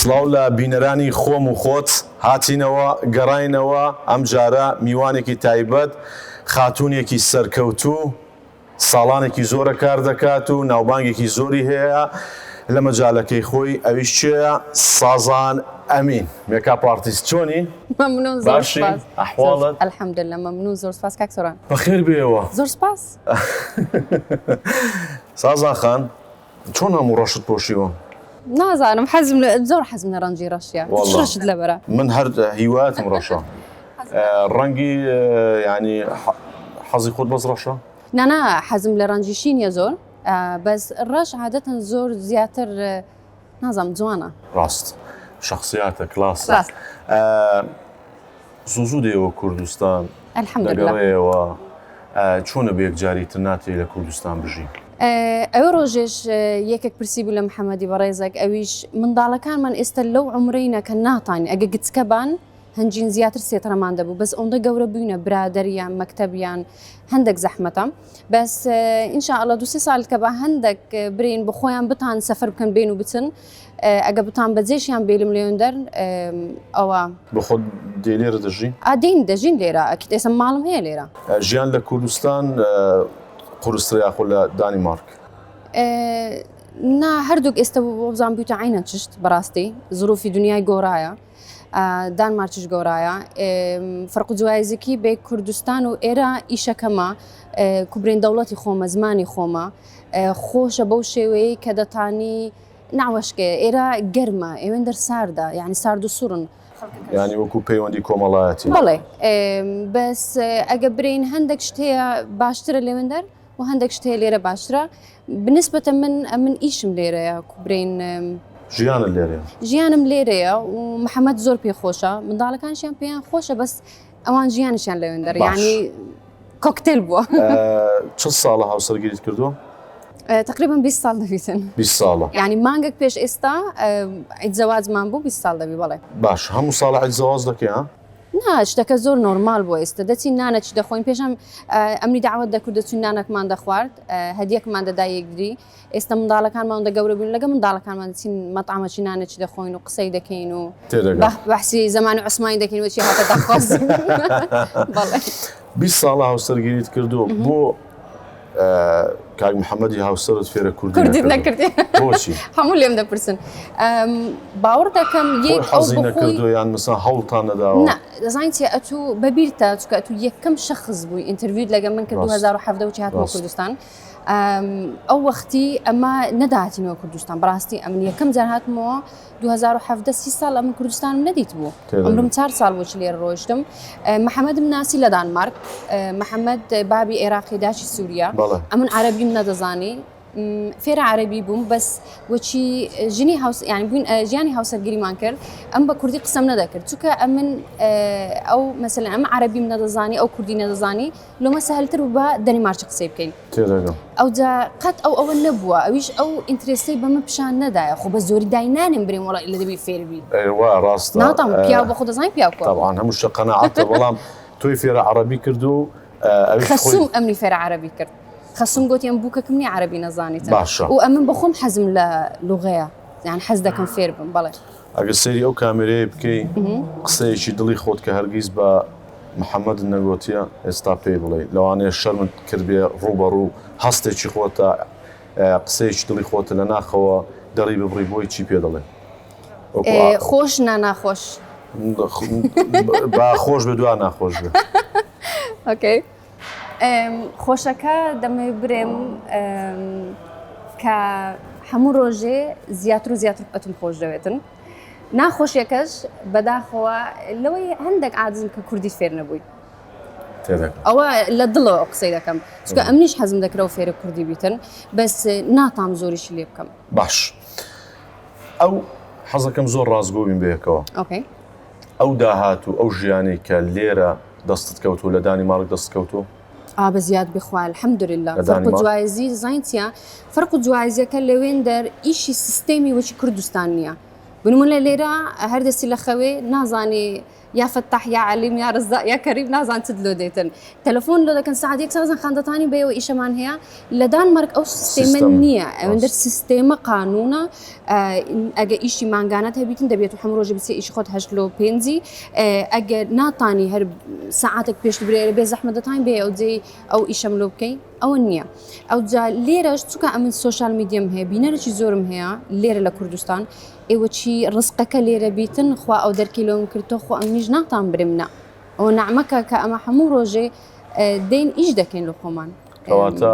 سڵاو لە بینەرانی خۆم و خۆت، هاتینەوە گەڕاینەوە ئەمجارە میوانێکی تایبەت خاتوونێکی سەرکەوتوو ساڵانێکی زۆرە کار دەکات و ناوبانگێکی زۆری هەیە لە مەجالەکەی خۆی ئەویش کێیە؟ سازان ئەمین makeup artist چۆنی؟ مەمنون زۆر باشی؟ سپاس ئەحواڵت؟ الحمدللە مەمنون زۆر سپاس کاک سۆران. بەخێر بێیەوە. زۆر سپاس. سازان خان چۆن هەموو ڕەشت پۆشیوە؟ نازانم حەزم لە زۆر حەزم لە ڕەنگی ڕەشە واللە. چ ڕەشت لەبەرە؟ من هەر هیواتم ڕەشە ڕەنگی یانی حەزی خۆت بەس ڕەشە؟ نانا حەزم لە ڕەنگی شینە زۆر بەس ڕەش عادەتەن زۆر زیاتر نازانم جوانە. ڕاست شەخسیاتە کلاسە. ڕاست. زوو زوو دێیەوە کوردستان الحمدللە. دەگەڕێیەوە چۆنە بە یەکجاری تر ناتەوێ لە کوردستان بژی؟ ئەوێ ڕۆژێش یەکێک پرسی بوو لە محەممەدی بەڕێزەک ئەویش منداڵەکانمان ئێستا لەو عمرەینە کە ناتانی ئەگە گچکە بان هەنجین زیاتر سێتەرەمان دەبوو بەس ئەوەندە گەورە بووینە برادەریان مەکتەبیان هەندێک زەحمەتە بەس ئینشاءاللە دوو سێ ساڵ کە بە هەندێک برین بە خۆیان بتان سەفەر بکەن بێن و بچن ئەگە بتان بەجێشیان بێلم لێندەر ئەوە بە خۆت دێ لێرە دەژی؟ ئا دێین دەژین لێرە ئەکید ئێستا ماڵم هەیە لێرە. ژیان لە کوردستان قورسترە یاخۆ لە دانیمارک؟ نا هەردووک ئێستا وەبزان بوویتە عەینەن چشت بەڕاستی زروفی دنیای گۆڕایە دانمارکیش گۆڕایە فەرق و جوایزەکی بێ کوردستان و ئێرە ئیشەکەمە کوبرین دەوڵەتی خۆمە زمانی خۆمە خۆشە بەو شێوەیەی کە دەتانی ناوەشکەیە ئێرە گەرمە ئێوێندەر ساردە یعنی سارد و سوڕن یانی وەکو پەیوەندی کۆمەڵایەتی. بەڵێ بەس ئەگە برین هەندێک شت هەیە باشترە لێوێندەر و هەندێک شت هەیە لێرە باشترە بنسبەتە من ئەمن ئیشم لێرەیە کوبرین ژیانت لێرەیە. ژیانم لێرەیە و محەممەد زۆر پێ خۆشە منداڵەکانشیان پێیان خۆشە بەس ئەوان ژیانیشیان لەوێندەر یانی کۆکتێل بووە. چل ساڵە هاوسەرگیریت کردووە؟ تقریبا 20 ساڵ دەبیتن. 20 ساڵە. یعنی مانگێک پێش ئێستا عید زەواجمان بوو 20 ساڵ دەبی بەڵێ. باش هەموو ساڵە عید زەواج دەکەی ها؟ نا شتەکە زۆر نۆرمال بووە ئێستا دەچین نانەکی دەخۆین پێشم ئەمنی داوت دەکرد دەچوین نانەکمان دەخوارد هەدیەکمان دەدا یەکدری ئێستا منداڵەکانمان ئەوەندە گەورە بووین لەگەڵ منداڵەکانمان دەچین مەتعەمەکی نانێکی دەخۆین و قسەی دەکەین و تێدەگەم. بەحسی زەمانی عوسمانی دەکەین وەچی هاتە داخواز بەڵێ. 20 ساڵە هاوسەرگیریت کردووە بۆ کاک محەممەدی هاوسەرت فێرە کوردی کوردیت نەکردی بۆچی؟ هەموو لێم دەپرسن باوەڕ دەکەم یەک حەزی نەکردو یان مثلا هەوڵتان نەداوە؟ نا دەزانی چیە ئەتوو بەبیرتە چونکە ئەتوو یەکەم شەخس بووی interview ت لەگەڵ من کرد 2017 وچی هاتمەوە کوردستان ئەو وەختی ئەمە نەدەهاتینەوە کوردستان بەڕاستی ئەمن یەکەم جار هاتمەوە 2017 سی ساڵ ئەمن کوردستانم نەدیت بوو عمرم چار ساڵ بۆ لێرە ڕۆیشتم محەممەدم ناسی لە دانمارک محەممەد بابی عێراقی داچی سووریا ئەمن عەربیم نەدەزانی فێرە عەربی بووم بەس وەچی ژنی هاوس یانی بووین ژیانی هاوسەرگیریمان کرد ئەم بە کوردی قسەم نەدەکرد چونکە ئەمن ئەو مەسەلەن ئەم عەربیم نەدەزانی ئەو کوردی نەدەزانی لۆمە سەهلتر بوو بە دەنیمارکی قسەی بکەین. تێدەگەم. ئەوجا قەت ئەو ئەوە نەبووە ئەویش ئەو interest ەی بە من پیشان نەدایە خۆ بە زۆری داینانێم برێم وەڵا ئیلە دەبی فێر بی. ئەی وا ڕاستە. ناتام پیاو بە خۆ دەزانی پیاو کۆ. تەبعەن هەموو شتێک قەناعەتە بەڵام تۆی فێرە عەڕەبی کرد و ئەویش خۆی. خەسووم ئەمنی فێرە عەرەبی کرد. خەسووم گۆتی ئەم بووکەکم نییە عەرەبی نەزانیتن. باشە. و ئەمن بە خۆم حەزم لە لوغەیە یان حەز دەکەم فێر بم بەڵێ. ئەگەر سەیری ئەو کامێرەیە بکەی قسەیەکی دڵی خۆت کە هەرگیز بە محەمەدت نەگۆتیە ئێستا پێی بڵێی لەوانەیە شەرمت کردبێ ڕووبەڕوو هەستێکی خۆتە قسەیەکی دڵی خۆتە لە ناخەوە دەڕی ببڕی بۆی چی پێ دەڵێ خۆش نا ناخۆش با خۆش بێ دوا ناخۆش بێ okay خۆشەکە دەمەوێ برێم کە هەموو ڕۆژێ زیاتر و زیاتر ئەتم خۆش دەوێتن ناخۆشیەکەش بەداخەوە لەوەی هەندێک عاجزم کە کوردی فێر نەبووی ئەوە لە دڵەوە قسەی دەکەم چونکە ئەمنیش حەزم دەکرەوە فێرە کوردی بیتن بەس ناتام زۆریشی لێ بکەم باش ئەو حەزەکەم زۆر ڕاستگۆ بین بەیەکەوە ئەو داهات و ئەو ژیانەی کە لێرە دەستت کەوتووە لە دانیمارک دەستت کەوتووە؟ ئا بە زیاد بخوا الحمدللە فەرق و جوایزی زانین چیە فەرق و جوایزیەکە لەوێندەر ئیشی سیستێمی وەکی کوردستان نییە بنمونە لێرە هەر دەستی لە خەوێ نازانی یا فەتاح یا عەلیم یا ڕزا یا کەریم نازان چت لۆ دێتن تەلەفۆن لۆ دەکەن سەعات یەک سازان خان دەتانی بەیەوە ئیشەمان هەیە لە دانمارک ئەو سیستێمە سیستەم نییە ئەوەندەر ڕاست. سیستێمە قانونە ئەگە ئیشی مانگانەت هەبیتن دەبێت و هەموو ڕۆژێ بچێ ئیشی خۆت هەشت لۆ پێنجی ئەگەر ناتانی هەر سەعاتێک پێشت برێ بێ زەحمەت دەتانی بێ ئەو جێی ئەو ئیشەم لۆ بکەی ئەوە نییە ئەوجا لێرەش چونکە ئەمن سۆشیال میدیەم هەیە بینەرێکی زۆرم هەیە لێرە لە کوردستان ئێوە چی ڕزقەکە لێرە بیتن خوا ئەو دەرکی لۆم کرد تۆ خۆ ئەمنیش ناتان برم نا ئەوە نەعمەکە کە ئەمە هەموو ڕۆژێ دێین ئیش دەکەین لە خۆمان. کەواتە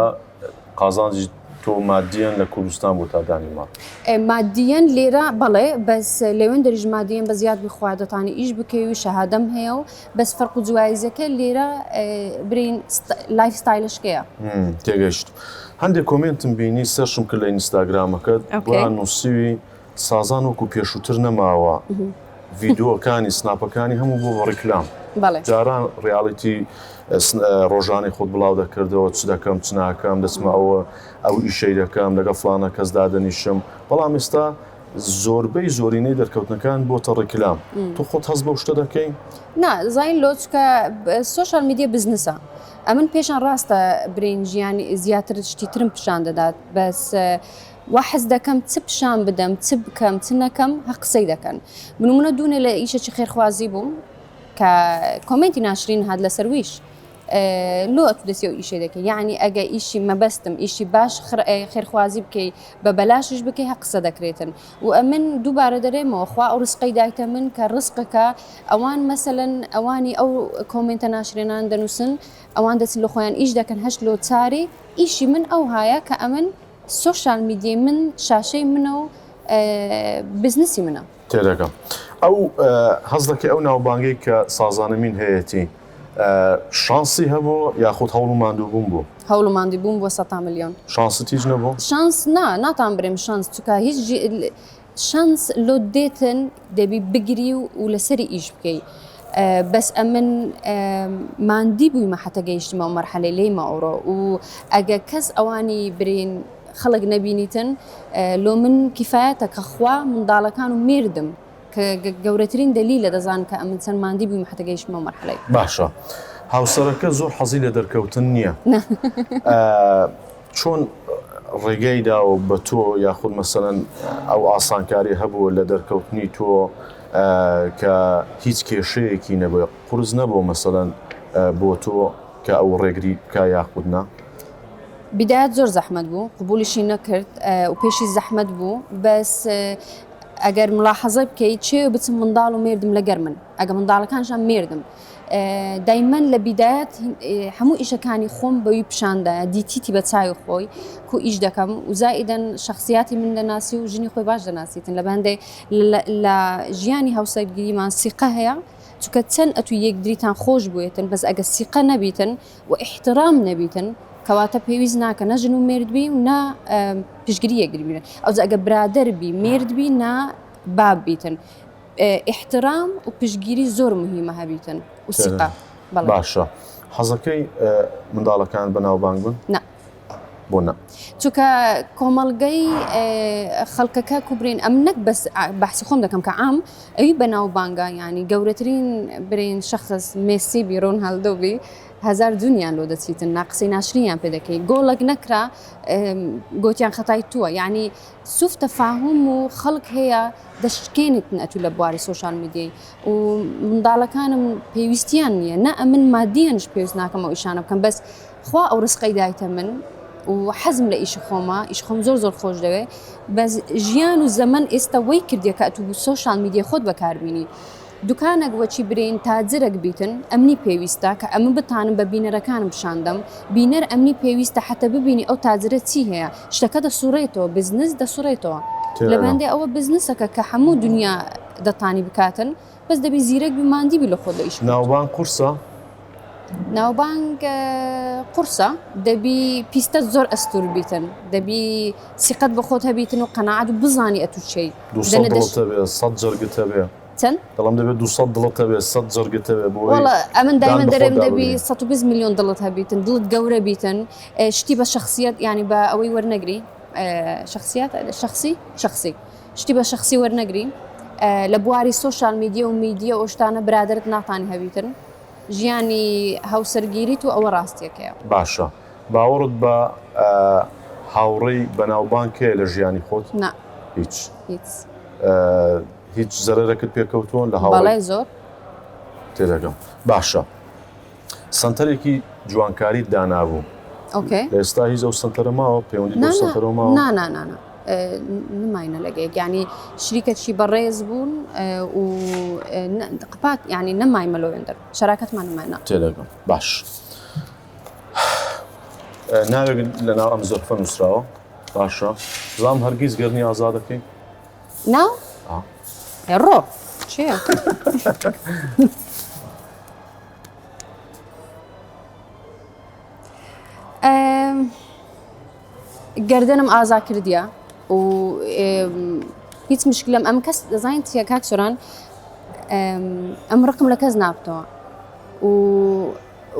قازانجی تۆ مادیەن لە کوردستان بۆ تا دانیمارک؟ مادیەن لێرە بەڵێ بەس لەوێندەریش مادیەن بە زیاد بخوا دەتانی ئیش بکەی و شەهادەم هەیە و بەس فەرق و جوایزەکە لێرە برین life style ەشکەیە. تێگەیشتم. هەندێک comment م بینی search م کرد لە ئینستاگرامەکەت بۆیان نووسیوی سازان وەکو پێشووتر نەماوە ڤیدیۆکانی سناپەکانی هەموو بۆ بە ڕیکلام جاران reality ڕۆژانەی خۆت بڵاو دەکردەوە چ دەکەم چ ناکەم دەچمە ئەوە ئەو ئیشەی دەکەم لەگەڵ فلانە کەس دادەنیشم بەڵام ئێستا زۆربەی زۆرینەی دەرکەوتنەکان بۆتە ڕیکلام تۆ خۆت هەست بەو شتە دەکەی؟ نا زین لۆ چکە سۆشیال میدیا بزنسە ئەمن پێشان ڕاستە برین ژیانی زیاتر شتی ترم پیشان دەدات بەس وا حەز دەکەم چ پیشان بدەم چ بکەم چ نەکەم هە قسەی دەکەن بنمونە دوونێ لە ئیشەکی خێرخوازی بووم کە comment ی ناشرین هات لەسەر ویش لۆ ئەتو دەسی ئەو ئیشێ دەکەی یعنی ئەگە ئیشی مەبەستم ئیشی باش خێرخوازی بکەی بە بەلاشیش بکەی هە قسە دەکرێتن و ئەمن دووبارە دەرێمەوە خوا ئەو ڕزقەی دایتە من کە ڕزقەکە ئەوان مەسەلەن ئەوانی ئەو comment ە ناشرێنان دەنووسن ئەوان دەچن لە خۆیان ئیش دەکەن هەشت لۆ چاری ئیشی من ئەوهایە کە ئەمن سۆشیال میدیای من شاشەی منە و بزنسی منە. تێدەگەم. ئەو هەست دەکەی ئەو ناوبانگەی کە سازانەمین هەیەتی شانسی هەبوو یاخود هەوڵ و ماندووبوون بوو؟ هەوڵ و ماندووبوون بووە سەتا ملیۆن. شانست هیچ نەبوو؟ شانس نا ناتان برێم شانس چونکە هیچ شانس لۆت دێتن دەبی بگری و و لەسەری ئیش بکەی بەس ئەمن ماندی بوویمە حەتە گەیشتمە ئەو مەرحەلەی لێیمە ئەوڕۆ و ئەگە کەس ئەوانی برین خەڵک نەبینیتن لۆ من کیفایەتە کە خوا منداڵەکان و مێردم کە گەورەترین دەلیلە دەزان کە ئەمن چەند ماندی بوویمە حەتە گەیشتمە ئەو مەرحەلەی. باشە هاوسەرەکە زۆر حەزی لە دەرکەوتن نییە چۆن ڕێگای داوە بە تۆ یاخود مەسەلەن ئەو ئاسانکاری هەبووە لە دەرکەوتنی تۆ کە هیچ کێشەیەکی نەبوو قورس نەبوو مەسەلەن بۆ تۆ کە ئەو ڕێگری بکا یاخود نا؟ بیدایەت زۆر زەحمەت بوو قبولیشی نەکرد و پێشی زەحمەت بوو بەس ئەگەر ملاحەزە بکەیت چێ بچم منداڵ و مێردم لەگەر من ئەگە منداڵەکانشان مێردم دایمەن لە بیدایەت هەموو ئیشەکانی خۆم بەوی پیشاندایە دیتیتی بە چاوی خۆی کو ئیش دەکەم و زائیدەن شخصیاتی من دەناسی و ژنی خۆی باش دەناسیتن لە بەندێ لە ژیانی هاوسەرگیریمان سیقە هەیە چونکە چەند ئەتو یەکدریتان خۆش بوێتن بەس ئەگە سیقە نەبیتن و ئیحترام نەبیتن کەواتە پێویست ناکە نە ژن و مێرد بی و نە پشگری یەکدری بین ئەوجا ئەگە برادەر بی مێرد بی نا باب بیتن ئیحترام و پشتگیری زۆر مهمە هەبیتن و سیقە. بەڵێ. باشە حەزەکەی منداڵەکانت بەناوبانگ بن؟ نا. بۆ نا؟ چونکە کۆمەڵگەی خەڵکەکە کوبرین ئەم نەک بەس بەحسی خۆم دەکەم کە عام ئەوی بەناوبانگە یانی گەورەترین برین شخص مێسی بی ڕۆناڵدۆ بی هەزار دونیان لۆ دەچیتن ناقسەی ناشرینیان پێ دەکەی گۆڵەک نەکرا گۆتیان خەتای تووە یانی سوف تەفاهوم و خەڵک هەیە دەشکێنیتن ئەتوو لە بواری سۆشیال میدیای و منداڵەکانم پێویستیان نییە نە ئەمن مادیانش پێویست ناکەم ئەو ئیشانە بکەم بەس خوا ئەو ڕزقەی دایتە من و حەزم لە ئیشی خۆمە ئیش خۆم زۆر زۆر خۆش دەوێ بەس ژیان و زەمەن ئێستا وەی کردیە کە ئەتوو سۆشیال میدیای خۆت بەکاربینی دوکانەک وەچی برێین تاجرەک بیتن ئەمنی پێویستە کە ئەمن بتانم بە بینەرەکانم پیشان دەم بینەر ئەمنی پێویستە حەتە ببینی ئەو تاجرە چی هەیە شتەکە دەسوڕێتەوە بزنس دەسوڕێتەوە لە بەندێ ئەوە بزنسەکە کە هەموو دنیا دەتانی بکاتن بەس دەبی زیرەک بی ماندی بی لە خۆت لە ئیش ناوبانگ قورسە؟ ناوبانگ قورسە دەبی پیستە زۆر ئەستور بیتن دەبی سیقەت بە خۆت هەبیتن و قەناعەت و بزانی ئەتوو چێی 200 دڵت هەبێ 100 جەرگت هەبێ چەند؟ دەڵێم دەبێت 200 دڵت هەبێ 100 جەرگت هەبێ بۆ وەڵا ئەمن دایمەن دەرێم دەبی 120 میلیۆن دڵت هەبیتن دڵت گەورە بیتن شتی بە شخصیت یعنی بە ئەوەی وەرنەگری شخصیات شخصی شخصی شتی بە شخصی وەرنەگری. لە بواری social media و میدیا و شتانە برادەرت ناتانی هەبیتن ژیانی هاوسەرگیریت و ئەوە ڕاستیەکەیە. باشە باوەڕت بە هاوڕێی بەناوبانگ هەیە لە ژیانی خۆت؟ نا. هیچ. هیچ. هیچ زەرەرەکت پێکەوتووە لە هاوڕێ؟ بەڵێ زۆر. تێدەگەم. باشە سەنتەرێکی جوانکاریت دانابوو. okay. لە ئێستا هیچ ئەو سەنتەرە ماوە؟ پەیوەندی بەو سەنتەرەوە ماوە؟ نا نا نا نا نماینە لەگەیەک یعنی شریکەکی بەڕێز بوون و قپات یعنی نەمایمە لۆ وێندەر شەراکەتمان نماینا. تێدەگەم. باش. ناوێک لەناو ئەم زەرفە نووسراوە باشە زام هەرگیز گەرنی ئازادەکەی ناو ڕۆ چیە؟ گردنم ئازا کردیە و هیچ مشکلم ئەم کەس دەزانین چیە کاک سۆران ئەم ڕقم لە کەس نابتەوە و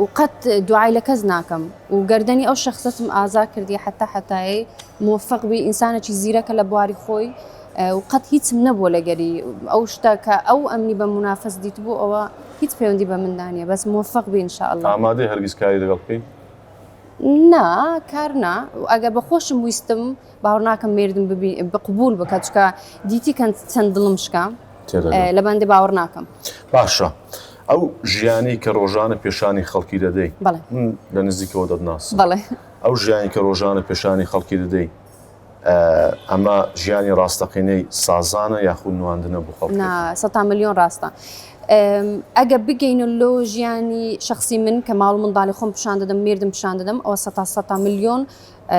و قەت دوعای لە کەس ناکەم و گەردەنی ئەو شەخسەتم ئازا کردی حتا حتایی مۆفق بی ئینسانێکی زیرەکە لە بواری خۆی و قەت هیچم نەبووە لەگەری ئەو شتە کە ئەو ئەمنی بە مونافس دیتبوو ئەوە هیچ پەیوەندی بە مندا نییە بەس مۆفق بی ان شاء اللە. ئامادەی هەرگیز کاری لەگەڵ بکەی؟ نا کار نا ئەگەر بە خۆشم ویستم باوەڕ ناکەم مێردم ببی بقبول بکە چکە دیتی کەن چەند دڵم شکا لە بەندێ باوەڕ ناکەم. باشە ئەو ژیانەی کە ڕۆژانە پێشانی خەڵکی دەدەی بەڵێ من لە نزیکەوە دەتناسم بەڵێ ئەو ژیانی کە ڕۆژانە پێشانی خەڵکی دەدەی ئەمە ژیانی ڕاستەقینەی سازانە یاخود نواندنە بۆ خەڵکی؟ نا سەتا ملیۆن ڕاستە. ئەگە بگەینە لۆ ژیانی شخصی من کە ماڵ منداڵی خۆم پیشان دەدەم مێردم پیشان دەدەم ئەوە سەتا سەتا ملیۆن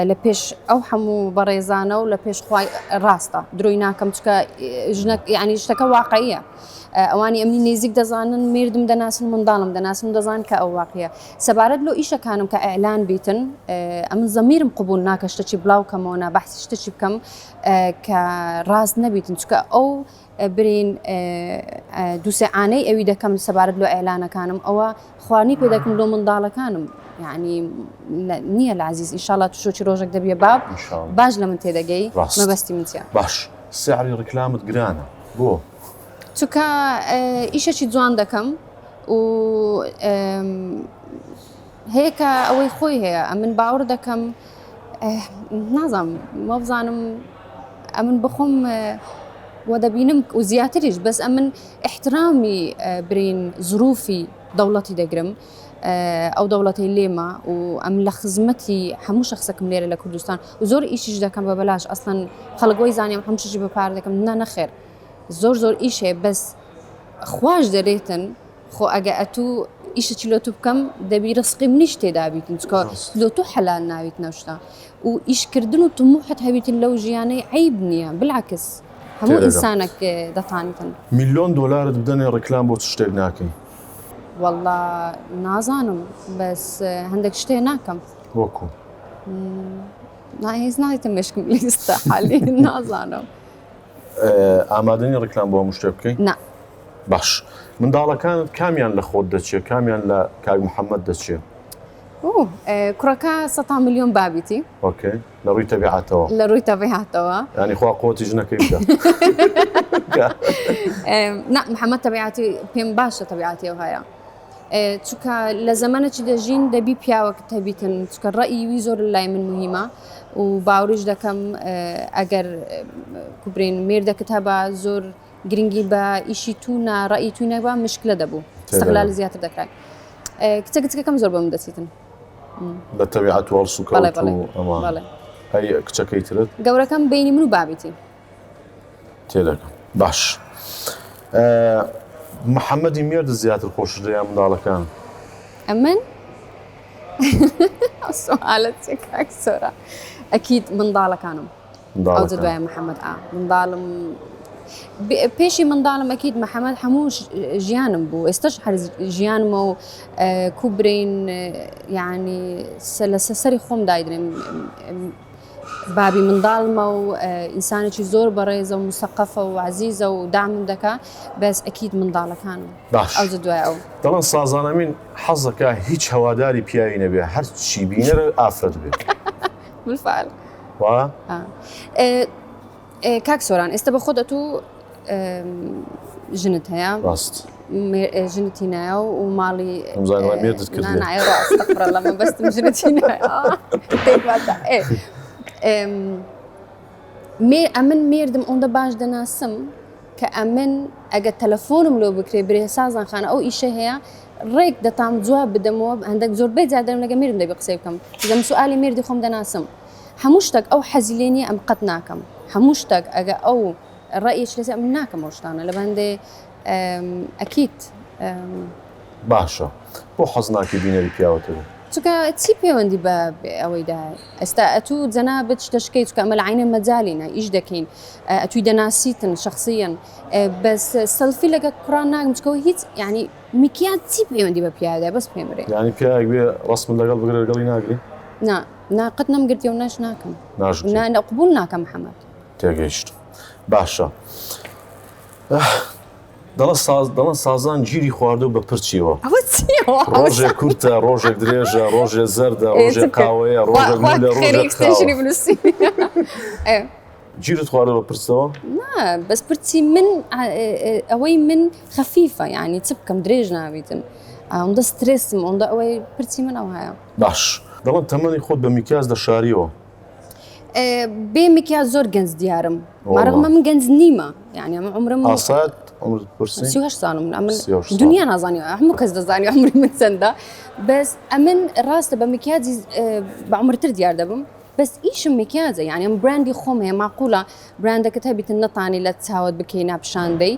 لە پێش ئەو هەموو بەڕێزانە و لە پێش خوای ڕاستە درۆی ناکەم چکە ژنە یعنی شتەکە واقعیە ئەوانی ئەمنی نێزیک دەزانن مردم دەناسن منداڵم دەناسن دەزان کە ئەو واقعە سەبارەت لۆ ئیشەکانم کە ئەعلان بیتن ئەمن زەمیرم قبول ناکە شتەکی بڵاو کەمەوە نا بەحسی شتەکی بکەم کە ڕاست نەبیتن چکە ئەو برین دوسێ عانەی ئەوی دەکەم سەبارەت لۆ ئیعلانەکانم ئەوە خوانی پێ دەکەم لۆ منداڵەکانم یعنی نییە لە عزیز ئینشاءاللە توشۆکی ڕۆژێک دەبیە باب باش لە من تێدەگەی مەبەستی من چیە باش سعری ڕیکلامت گرانە بۆ؟ چونکە ئیشەکی جوان دەکەم و هەیە کە ئەوەی خۆی هەیە ئەمن باوەڕ دەکەم نازانم وابزانم ئەمن بخۆم وە دەبینم و زیاتریش بەس ئەمن احترامی برین زروفی دەوڵەتی دەگرم ئەو دەوڵەتی لێمە و ئەم لە خزمەتی هەموو شخصەکم لێرە لە کوردستان و زۆر ئیشیش دەکەم بە بەلاش ئەسڵەن خەڵک وەی زانیم هەموو شتێکی بە پار دەکەم نا نەخێر زۆر زۆر ئیش هەیە بەس خواش دەرێتن خۆ ئەگە ئەتوو ئیشە چی لۆ تو بکەم دەبی ڕسقی منیش تێدا بیتن چکە لۆ تو حەلال ناویت نەشتا و ئیشکردن و تموحت هەویتن لەو ژیانەی عیب نییە بالعکس هەموو ئینسانێک دەتانیتن. میلۆن دۆلارت بدەنێ ڕیکلام بۆ چ شتێک ناکەی؟ وەڵا نازانم بەس هەندێک شتێ ناکەم. وەکو؟ نا هیچ نایتە مێشکم لیستە حالی نازانم. ئامادەنی ڕیکلام بۆ هەموو شتێک بکەی؟ نا. باش منداڵەکانت کامیان لە خۆت دەچێ کامیان لە کاک محەممەد دەچێ؟ کوڕەکە سەتا ملیۆن بابیتی. okay لە ڕووی تەبیعەتەوە. لە ڕووی تەبیعەتەوە. یانی خوا قوتی ژنەکەی بدە. نا محەممەد تەبیعەتی پێم باشە تەبیعەتی ئەو هەیە. چونکە لە زەمەنێکی دەژین دەبی پیاوەکت هەبیتن چونکە ڕەئی وی زۆر لای من مهمە و باوریش دەکەم ئەگەر کوبرین مێردەکت هەبا زۆر گرنگی بە ئیشی تو نا ڕەئی توی نەبا مشکلە دەبوو استغلال زیاتر دەکرا کچە کچەکەم زۆر بە من دەچیتن لە تەبیعەت و هەڵسوکەوت و ئەمان ئەی کچەکەی ترت گەورەکەم بینی من و بابیتی تێدەگەم باش محەممەدی مێردت زیاتر خۆشت دەیا منداڵەکان ئەمن سوالە چیە کاک سۆرا ئەکید منداڵەکانم ئەو دوای محەممەد ئا منداڵم پێشی منداڵم ئەکید محەممەد هەموو ژیانم بوو ئێستش هەر ژیانمە و کوبرین یعنی لەسەر سەری خۆم دایدرێم بابی منداڵمە و ئینسانێکی زۆر بەڕێزە و مسەقەفە و عەزیزە و دامم دەکا بەس ئەکید منداڵەکانم باش ئەوجە دوای ئەو. دەڵێن سازان ئەمین حەزەکا هیچ هەواداری پیاوی نەبێ هەر چی بینەرە ئافرەت بێ. بالفعل وا؟ کاک سۆران ئێستا بە خۆت ئەتوو. ژنت هەیە ڕاست ژنتی نایە و ماڵی مێردت کرد لە مەبەستم ژنتی مێ ئەمن مێردم ئەوەندە باش دەناسم کە ئەمن ئەگە تەلەفۆنم لۆ بکرێ برێ سازان خانە ئەو ئیشە هەیە ڕێک دەتام جواب بدەمەوە هەندێک زۆربەی جار دەرم لەگە مێردم دەبێ قسەی بکەم دەم سوالی مێردی خۆم دەناسم هەموو شتێک ئەو حەزی لێ نییە ئەم قەت ناکەم هەموو شتێک ئەگە ئەو ڕەئیش لەسەر ئەم ناکەم ئەو شتانە لە بەندێ ئەکیت. باشە بۆ حەز ناکەی بینەری پیاوەتە بی؟ چونکە چی پەیوەندی بە ئەوەیدا ئێستا ئەتوو جەنابت شتەشکەی چونکە ئەمە لە عینە مەجالینە ئیش دەکەین ئەتووی دەناسیتن شخصیەن بەس سەلفی لەگە کوڕان ناگم چکەوە هیچ یعنی میکیاج چی پەیوەندی بە پیاودا بەس پێم برێ یعنی پیاوێک بێ ڕەسمت لەگەڵ بگرێ لەگەڵی ناگری؟ نا نا قەت نەمگرتی و ناش ناکەم نا قبول ناکەم محەممەد. تێگەیشتم باشە دەڵێن ساز دەڵێن سازان گیری خواردوو بە پرچیەوە ئەوە چییە ڕۆژێک کورتە ڕۆژێک درێژە ڕۆژێ زەردە ڕۆژێ قاوەیە ڕۆژێک مولە ڕۆژێک خاوە. بنووسی گیرت خواردوو بە پرچەوە نا بەس پرچی من ئەوەی من خەفیفە یعنی چ بکەم درێژ نابیتن ئەوەندە سترێسم ئەوەندە ئەوەی پرچی من ئەو هەیە باش دەڵێن تەمەنی خۆت بە میکیاز دەشاریەوە بێ میکیاج زۆر گەنج دیارم مارغمە من گەنج نیمە یعنی ئەمە عمرم ئاسات عمرت پرسی 38 ساڵم ئەمن دنیا نازانی هەموو کەس دەزانی عمری من چەندە بەس ئەمن ڕاستە بە میکیاجی بە عمرتر دیار دەبم بەس ئیشم میکیاجە یعنی ئەم براندی خۆم هەیە معقولە براندەکەت هەبیتن نەتانی لە چاوت بکەی ناپشاندەی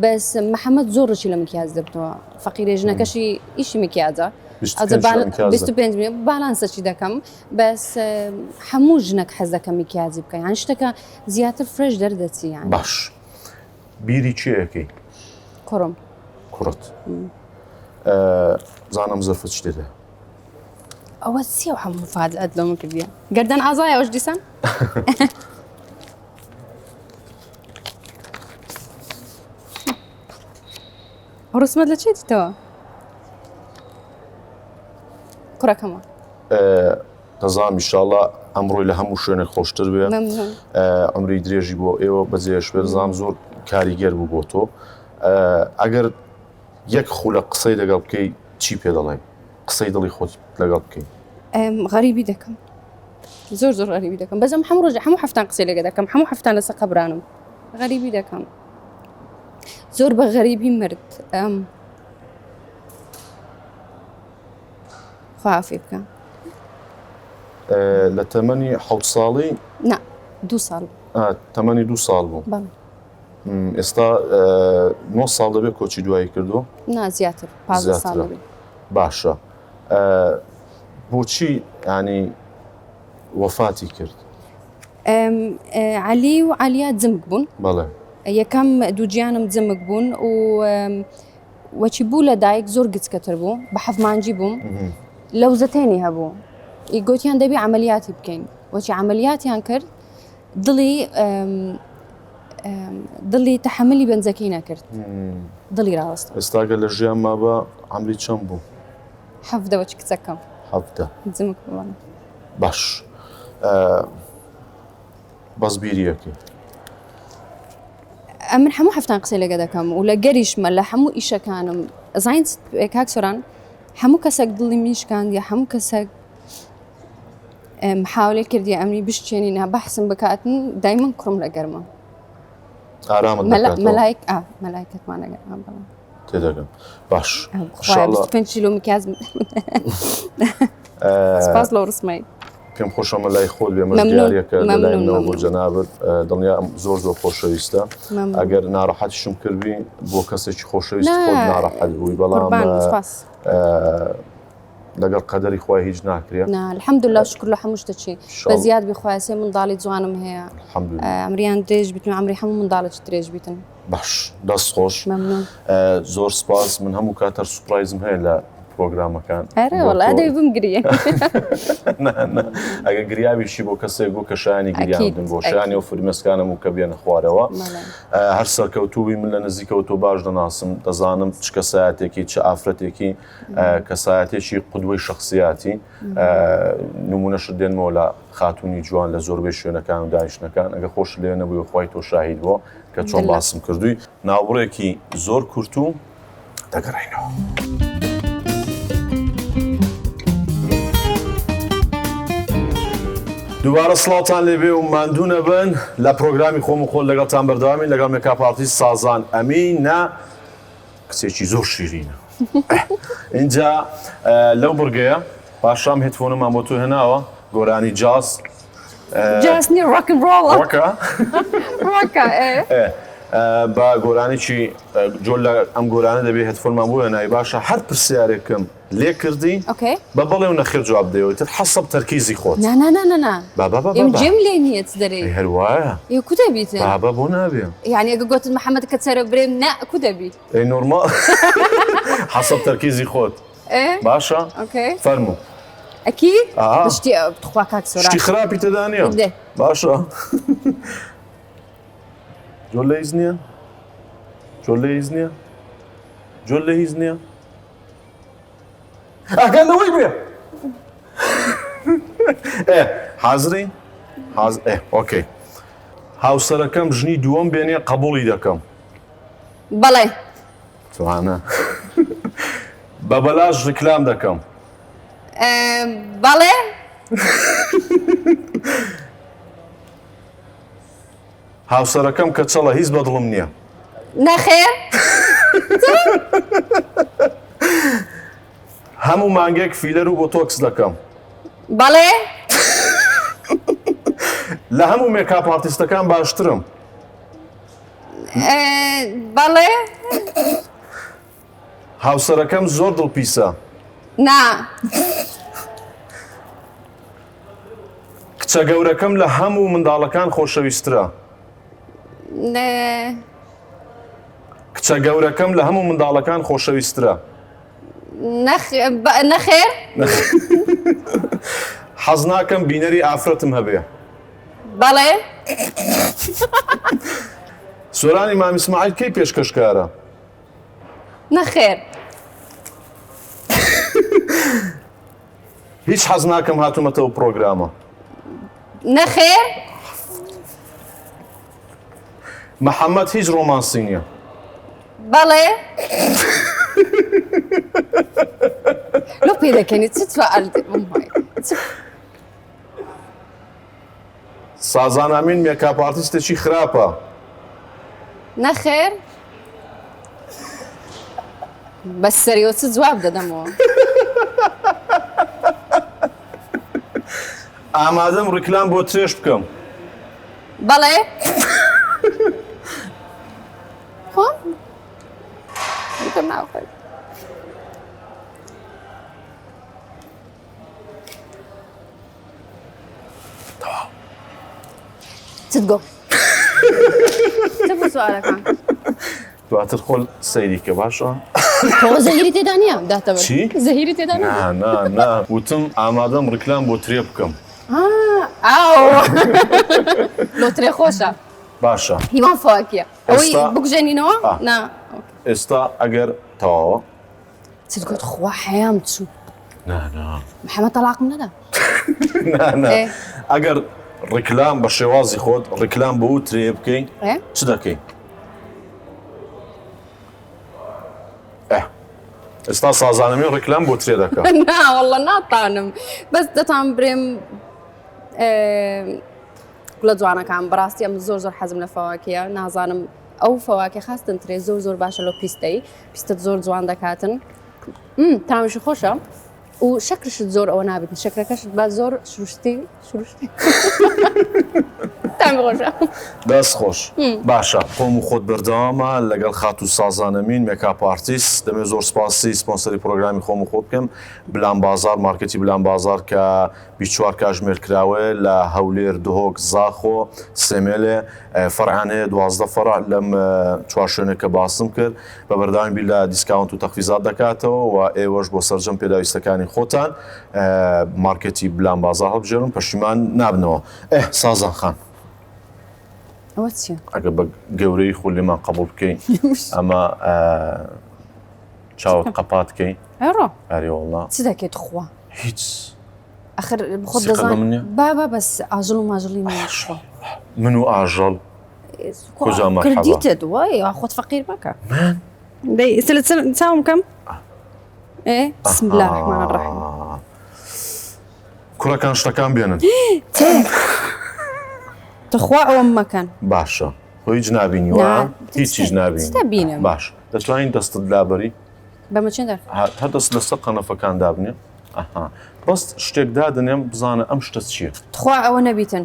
بەس محەممەد زۆر ڕچی لە میکیاج دەبتەوە فەقیرە ژنەکەشی ئیشی میکیاجە 25 بالانسەچی دەکەم بەس هەموو ژنەک حەز دەکە میکیاجی بکە یان شتەکە زیاتر fresh دەردەچی یان باش بیری چێ ئەەکەی کوڕم کوڕت زانم زەرفە چی دەدە ئەوە چیە و هەموو مفاجئەت لەمە کردیە گەردەن ئازایە ئەوش دیسان ڕسمەت لە چێ دیتەوە کوڕەکەمە دەزانم ئیشاڵا ئەمڕۆی لە هەموو شوێنێک خۆشتر بێ عمری درێژی بۆ ئێوە بەجێش بێ دەزانم زۆر کاریگەر بوو بۆ تۆ ئەگەر یەک خولە قسەی لەگەڵ بکەی چی پێ دەڵێ قسەی دڵی خۆت لەگەڵ بکەی غەریبی دەکەم زۆر زۆر غەریبی دەکەم بەزم هەموو ڕۆژ هەموو هەفتان قسەی لەگە دەکەم هەموو هەفتان لەسەر قەبرانم غەریبی دەکەم زۆر بە غەریبی مرد ئەم خوا عافی بکە. لە تەمەنی حەوت ساڵی؟ نا دوو ساڵ. تەمەنی دوو ساڵ بوو. بەڵێ. ئێستا نۆ ساڵ دەبێت کۆچی دوایی کردووە؟ نا زیاتر 15 ساڵ دەبێت. باشە بۆچی ینی وەفاتی کرد؟ عەلی و عەلیا جمک بوون. بەڵێ. یەکەم دووگیانم جمک بوون و وەچی بوو لە دایک زۆر گچکەتر بوو بە حەفمانجی بووم لەوزەتێنی هەبوو ئی گوتیان دەبی عملیاتی بکەین وەچی عملیاتیان کرد دڵی دڵی تەحملی بەنجەکەی نەکرد دڵی ڕاوەست ئێستاگە لە ژیان مابە عمری چەند بوو حەفدە وەچ کچەکەم حەفدە جمک بووە باش بەس بیریەکەی. ئەمن هەموو هەفتان قسەی لەگە دەکەم و لە گەریشمە لە هەموو ئیشەکانم زانیت کاک سۆران هەموو کەسێک دڵی منی شکاندیە هەموو کەسێک محاولەی کردی ئەمنی بشچێنی نا بەحسم بکاتن دایمەن کوڕم لە گەرمە ئارامت مەلایک مەلایکەتمان لەگەر بەڵام تێدەگەم باش پێنج کیلۆ میکیاز سپاس لەو ڕسمەی پێم خۆشە ئەمە لای خۆت بێ ئەمەش دیاریەکە لەلای منەوە بۆ جەنابت دڵنیام زۆر زۆر خۆشەویستە ئەگەر ناڕەحەتیشم کردبی بۆ کەسێکی خۆشەویست خۆت ناڕەحەت بووی بەڵام لەگەڵ قەدەری خوای هیچ ناکرێ الحمدلله شکر لە هەموو شتەکی بە زیاد بی خوایە سێ منداڵی جوانم هەیە عمریان درێژ بیتن عمری هەموو منداڵێکی درێژ بیتن باش دەست خۆش زۆر سپاس من هەموو کاتەر سوپرایزم هەیە لە. پرۆگرامەکان. ئەرێ وەڵا دەی بمگریێ. نا نا ئەگەر گریاویشی بۆ کەسێک بوو کە شایانی گریاندن بۆ شایانی و فرمێسکانە بوو کە بێنە خوارەوە. هەر سەرکەوتوو بی من لە نزیکەوە تۆ باش دەناسم دەزانم چ کەسایەتێکی چ ئافرەتێکی کەسایەتێکی قودوەی شخصیاتی نمونەشت دێنمەوە لە خاتونی جوان لە زۆربەی شوێنەکان و دانیشتنەکان ئەگە خۆش لێ نەبووی خوای تۆ شاهید بووە کە چۆن باسم کردووی ناوبڕێکی زۆر کورت و دەگەڕێینەوە. دووبارە سڵاوتان لێبێ و ماندوو نەبن لە پرۆگرامی خۆم و خۆت لەگەڵتان بەردەوامین لەگەڵ makeup artist سازان ئەمینە کچێکی زۆر شیرینە اینجا لەو بڕگەیە پاشام headphone مان بۆ تۆ هێناوە گۆرانی جاز جاز نیە rock and roll ڕۆکە ڕۆکە بە گۆرانێکی جۆر لە ئەم گۆرانە دەبێ headphone مان بۆ هێنای باشە هەر پرسیارێکم لێ کردی بە بەڵێ و نەخێر جواب دەیەوە تر حەسەب تەرکیزی خۆت نا نا نا نا نا بابا بابا ئێم جێم لێ نییە چ دەرێی هەر وایە ئێ کو دەبیتن بابا بۆ نابێ یعنی ئەگە گۆتت محەممەد کە چەرە برێم نا کو دەبی ئەی نۆرمال حەسەب تەرکیزی خۆت باشە فەرموو ئەکید شتی تخوا کاک سۆران شتی خراپی تێدا نییە باشە جۆر لە هیچ نییە جۆر لە هیچ نییە جۆر لە هیچ نییە ئەگەر لەوەی بێ ئێ حازری حاز ئێ okay هاوسەرەکەم ژنی دووەم بێنێ قبوڵی دەکەم بەڵێ جوانە بە بەلاش ڕیکلام دەکەم. بەڵێ. هاوسەرەکەم کەچەڵە هیچ بەدڵم نییە. نەخێر. هەموو مانگێک فیلەر و بۆتۆکس دەکەم. بەڵێ. لە هەموو makeup artist ەکان باشترم. بەڵێ. هاوسەرەکەم زۆر دڵپیسە. نا. کچە گەورەکەم لە هەموو منداڵەکان خۆشەویسترە. کچە گەورەکەم لە هەموو منداڵەکان خۆشەویسترە. نەخێر. حەز ناکەم بینەری ئافرەتم هەبێ. بەڵێ. سۆرانی مام ئیسماعیل کەی پێشکەشکارە؟ نەخێر. هیچ حەز ناکەم هاتوومەتەوە پرۆگرامە. نەخێر. محەممەد هیچ ڕۆمانسی نییە. بەڵێ. لۆ پێدەکەنی چ سوال سازان ئەمین makeup artist ێکی خراپە. نەخێر بەس سەریەوە چ جواب دەدەمەوە. ئامادەم ڕیکلام بۆ ترێش بکەم. بەڵێ. خۆم ناخۆی. تەواو. چت گۆ چ بوو سوالەکان؟ دواتر خۆل سەیری کە باشە. تۆ زەهیری تێدا نییە داتەوە چی؟ زەهیری تێدا نییە؟ نا نا نا وتم ئامادەم ڕیکلام بۆ ترێ بکەم. ئاو لۆ ترێ خۆشە. باشە. هیوان فواکیە. ئەوەی بکوژێنینەوە؟ نا. ئێستا ئەگەر تەواوە. چت گوت خوا حەیام چوو. نا نا. محەمەد تەڵاقم نەدا. نا نا. ئەگەر ڕیکلام بە شێوازی خۆت ڕیکلام بۆ ترێ بکەی چ دەکەی؟ ئێستا سازانەمی ڕیکلام بۆ ترێ دەکەم. نا واللە ناتانم بەس دەتان برێم گوڵە جوانەکان بەڕاستی ئەم زۆر زۆر حەزم لە فەواکیە نازانم ئەو فەواکە خاستن ترێ زۆر زۆر باشە لۆ پیستەی پیستت زۆر جوان دەکاتن تامیشی خۆشە و شەکرشت زۆر ئەوە نابێت شەکرەکەشت با زۆر سروشتی سروشتی. دەستان خۆشە. دەست خۆش. باشە خۆم و خۆت بەردەوامە لەگەڵ خاتوو سازان ئەمین makeup artist دەمەوێت زۆر سپاسی سپۆنسەری پرۆگرامی خۆم و خۆت بکەم بلان بازار مارکێتی بلان بازار کە 24 کاژمێر کراوەیە لە هەولێر دهۆک زاخۆ سێمێلێ فەرعیان هەیە 12 فەرع لەم چوار شوێنە کە باسم کرد بە بەردەوامی بیر لە discount و تەخفیزات دەکاتەوە و ئێوەش بۆ سەرجەم پێداویستەکانی خۆتان مارکێتی بلان بازار هەڵبژێرن پەشیمان نابنەوە. ئێ سازان خان. ئەوە چیە؟ ئەگەر بە گەورەی خۆ لێمان قبوڵ بکەی ئەمە چاوت قەپات کەی. ئەڕۆ. ئەرێ وەڵا. چ دەکەیت خوا؟ هیچ. ئەخر خۆت دەزانی. بابا بەس ئاژەڵ و ماژەڵی نییە. من و ئاژەڵ. کجا مەرحەبا. کردیتت وای خۆت فەقیر مەکە. من؟ دەی ئێستا لە چاوم کەم؟ ئێ بسم الله الرحمن الرحیم. کوڕەکان شتەکان بێنن. تخوا ئەوەم مەکەن. باشە خۆ هیچ نابینی وا؟ هیچیش نابینی. چ دەبینم؟ باش دەتوانین دەستت لابەری؟ بەمە چێن دەر؟ هەر دەست لەسەر قەنەفەکان دابنێ. ئەها بەس شتێک دادەنێم بزانە ئەم شتە چییە؟ تخوا ئەوە نەبیتن.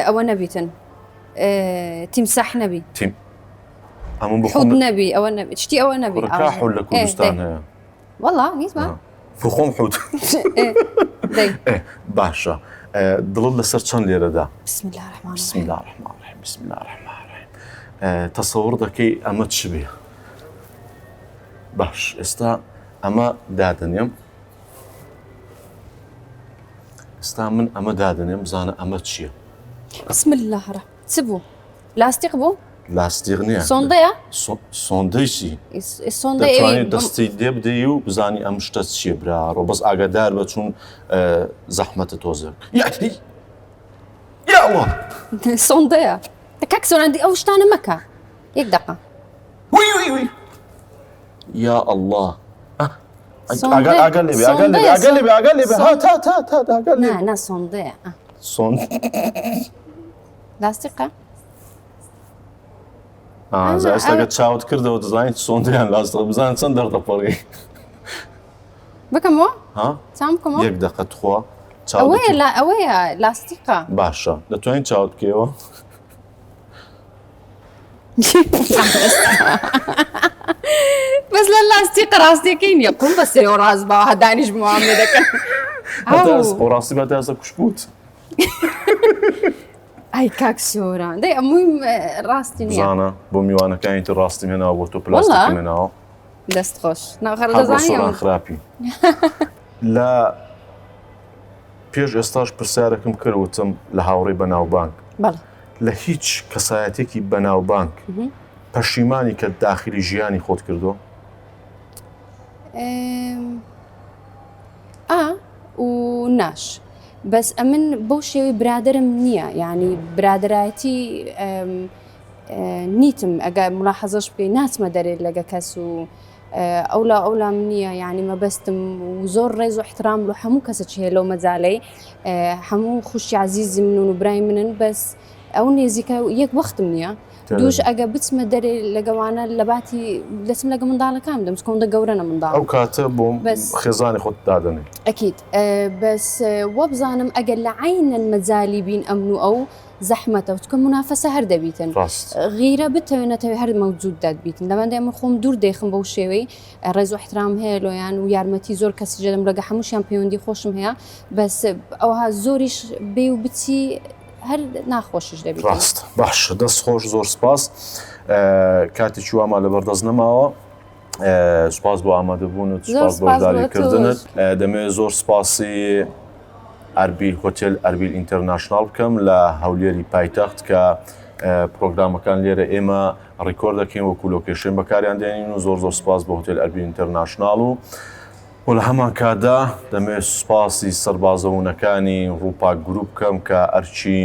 ئەوە نەبیتن تیمساح نەبی. تیم ئەمە بخۆم حوت نەبی ئەوە نەبی شتی ئەوە نەبی. کوڕە حوت لە کوردستان هەیە. وەڵا نیزمە. بخۆم حوت. باشە دڵت لەسەر چەند لێرەدا؟ بسم الله الرحمن بسم الله الرحمن الرحیم بسم الله الرحمن الرحیم تەسەوڕ دەکەی ئەمە چ بێ؟ باش ئێستا ئەمە دادەنێم ئێستا من ئەمە دادەنێم بزانە ئەمە چییە؟ بسم الله الرحمن چ بوو؟ لاستیق بوو؟ لاستیق نییە. سۆندەیە؟ سۆندەی چی؟ سۆندەی دەتوانیت دەستی لێ بدەی و بزانی ئەم شتە چییە براڕۆ بەس ئاگادار بە چون زەحمەتە تۆزێک. یاتی یا ئەڵڵا سۆندەیە. کاک سۆراندی ئەو شتانە مەکە. یەک دەقە. وی وی وی یا ئەڵڵا ئاگا ئاگا لێ بێ ئاگا لێ بێ ئاگا لێ بێ ئاگا لێ بێ هات هات هات هات ئاگا لێ نا نا سۆندەیە. سۆند لاستیقە؟ ئێستا گە چاوت کردەوە دەزانیت سۆندیان لاستیقە بزانە چەند دەردەپەڕی. بکەمەوە؟ ها؟ چاوم بکەمەوە؟ یەک دەقە تخوا. ئەوەیە لا ئەوەیە لاستیقە. باشە دەتوانین چاوت بکەیەوە؟ بەس لە لاستیقە ڕاستیەکەی نییە قوم بەسەرەوە ڕاست باوە هەدانیش بمام لێ دەکەن. ڕاستی بە تاسە کوشبوت. ئای کاک سۆران دەی ئەمووی ڕاستی نییە. زانە بۆ میوانەکانی تر ڕاستیم هێناوە بۆ تۆ پلاستیکم هێناوە. دەست خۆش. سۆران خراپی. لە پێش ئێستاش پرسیارێکم کرد وتم لە هاوڕێی بەناوبانگ لە هیچ کەسایەتێکی بەناوبانگ پەشیمانی کە داخلی ژیانی خۆت کردو؟ ئا و ناش بەس ئەمن بەو شێوەی برادرم نییە یعنی برادایەتی نیتم ئەگە ملاحەزەش بکەی ناچمە دەرێ لەگە کەس و ئەولا ئەولام نییە یعنی مەبەستم و زۆر ڕێز و احترام لە هەموو کەسە هەیە لەو مەجالەی هەموو خوشی عزیزی من و برای منن بەس ئەو نێزیکە یەک وەختم نییە دووش ئەگە بچمە دەرێ لەگەوانە لە باتی دەچم لەگە منداڵەکان دەم چکۆندە گەورەنە منداڵ ئەو کاتە بۆ بەس خێزانی خۆت دادەنێ ئەکید بەس وەبزانم ئەگەر لە عینەن مەجالی بین ئەمن و ئەو زەحمەتە چکە منافەسە هەر دەبیتن ڕاست غیرە بتەوێ نەتەوێ هەر مەوجود دەبیتن لەمەندێ من خۆم دوور دەیخم بەو شێوەی ڕێز و احترام هەیە لۆیان و یارمەتی زۆر کەسی جەدەم لەگە هەمووشیان پەیوەندی خۆشم هەیە بەس ئەوها زۆریش بێ و بچی هەر ناخۆشیش دەبیت. ڕاست باش دەست خۆش زۆر سپاس کاتێکی وامان لەبەر دەست نەماوە سپاس بۆ ئامادەبوونت سپاس بۆ بەشداریکردنت دەمەوێت زۆر سپاسی ئەربیل هۆتێل ئەربیل ئینتەرناشناڵ بکەم لە هەولێری پایتەخت کە پرۆگرامەکان لێرە ئێمە record دەکەین وەکو location بەکاریان دێنین و زۆر زۆر سپاس بۆ هۆتێل ئەربیل ئینتەرناشناڵ و و لە هەمان کاتدا دەمەوێت سوپاسی سەربازەوونەکانی ڕووپاک گروپ بکەم کە ئەرکی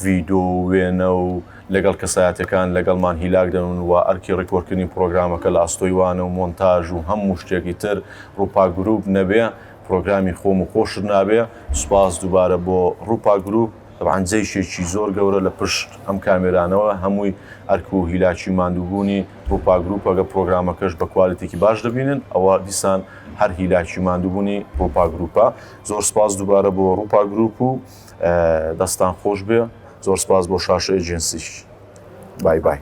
ڤیدۆ و وێنە و لەگەڵ کەسایەتەکان لەگەڵمان هیلاک دەبن و ئەرکی record کردنی پرۆگرامەکە لە ئەستۆی وانە و مۆنتاژ و هەموو شتێکی تر ڕووپاک گروپ نەبێ پرۆگرامی خۆم و خۆشت نابێ سوپاس دووبارە بۆ ڕووپاک گروپ تەبعەن جەیشێکی زۆر گەورە لە پشت ئەم کامێرانەوە هەمووی ئەرک و هیلاکی و ماندووبوونی ڕووپا گروپە گەر پرۆگرامەکەش بە quality ێکی باش دەبینن ئەوە دیسان هەر هیلاکی و ماندووبوونی ڕووپا گروپە زۆر سپاس دووبارە بۆ ڕووپا گروپ و دەستان خۆش بێ. زۆر سپاس بۆ شاشە ئێجنسیش. بای بای.